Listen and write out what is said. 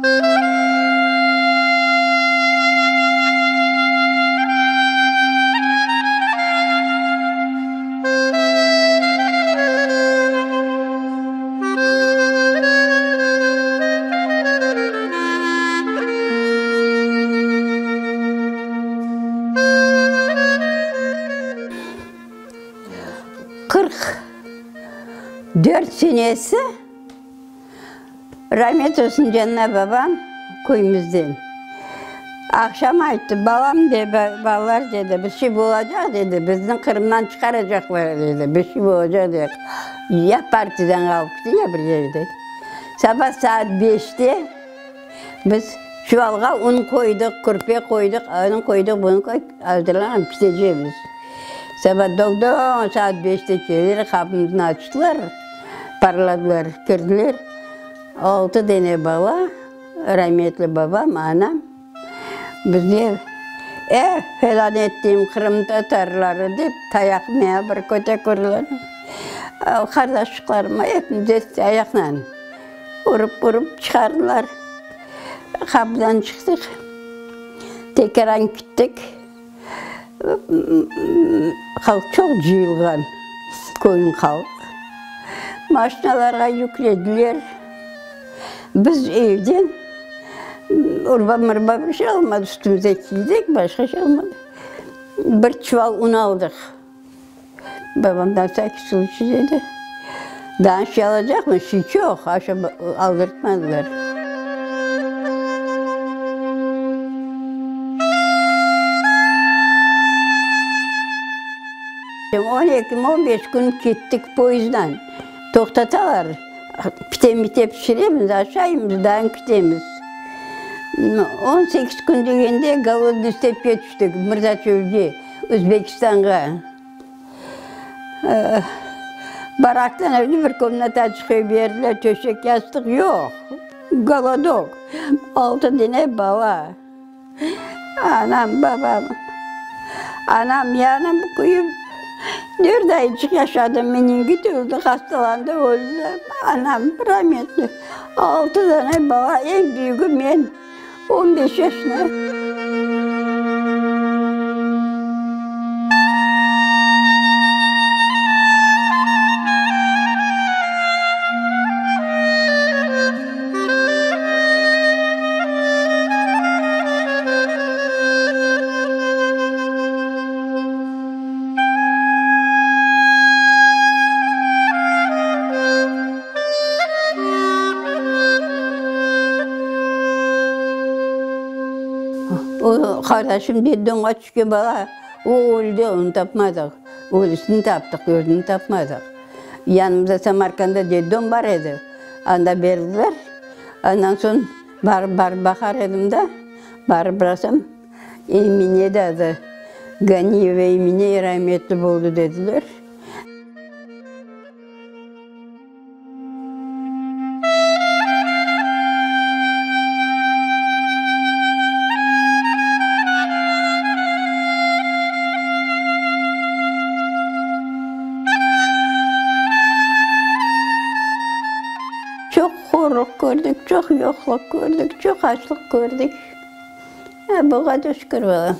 44 senesi Ramet olsun canına babam köyümizden. Aqşam ayttı, balam de, balalar dedi, bir şey bolacaq dedi, bizni Qırımdan çıqaracaqlar dedi, bir şey bolacaq dedi. Ya partizanğa alıp kete, ya bir yerde. Saba saat beşte biz çuvalğa un qoydıq, kürpe qoydıq, anı qoydıq, bunı qoydıq, azırlanıp ketecekmiz. Saba dok-dok saat beşte keldiler, qapımıznı açtılar, parladılar, kirdiler. Altı dene bala, rametli babam, anam, bizge, Eh, felân ettiğim qırımtatarları, dep tayaq maña bir kötek urdılar. Qardaşlıqlarıma epimize tayaqla urıp-urıp çıqardılar. Qapıdan çıqtıq, tekrar kettik. Halq çoq cıyılğan, köyniñ halqı. Maşinalarğa yüklediler. Biz evden urba-murba bir şey almadıq, üstümüze kiydik, başqa şey almadıq. Bir çuval un aldıq. Babam na vsâkiy sluçiy dedi. Daa şey alacaqmız, şey çoq, aşa aldırtmadılar. On eki, on beş kün kettik poyezddan. Toqtatalar, pite-mite pişiremiz, aşaymız, daa ketemiz. 18 kün degende Golodnıy stepke tüştik, Mırzaçölge. Özbekistanğa baraktan öyle bir komnata çıqıp berdiler, töşek, yastıq yoq, golodok, altı dene bala, anam, babam, anam yanıp küyüp, dört ayçıq yaşadı, meningit oldı, hastalandı, öldi, anam rametli, altı dane bala, eñ büyügi men. 15 yaşında. O qardaşım detdomğa tüşken bala, o öldi, onı tapmadıq. Ölüsini taptıq, özüni tapmadıq. Yanımızda Samarkandda detdom bar edi, anda berdiler. Ondan soñ barıp barıp baqar edim da, barıp barasam, Emine de adı, Ganiyeva Emine rametli boldı dediler. Çoq horluq kördik, çoq yoqluq kördik, çoq açlıq kördik. Buğa da şükür bala.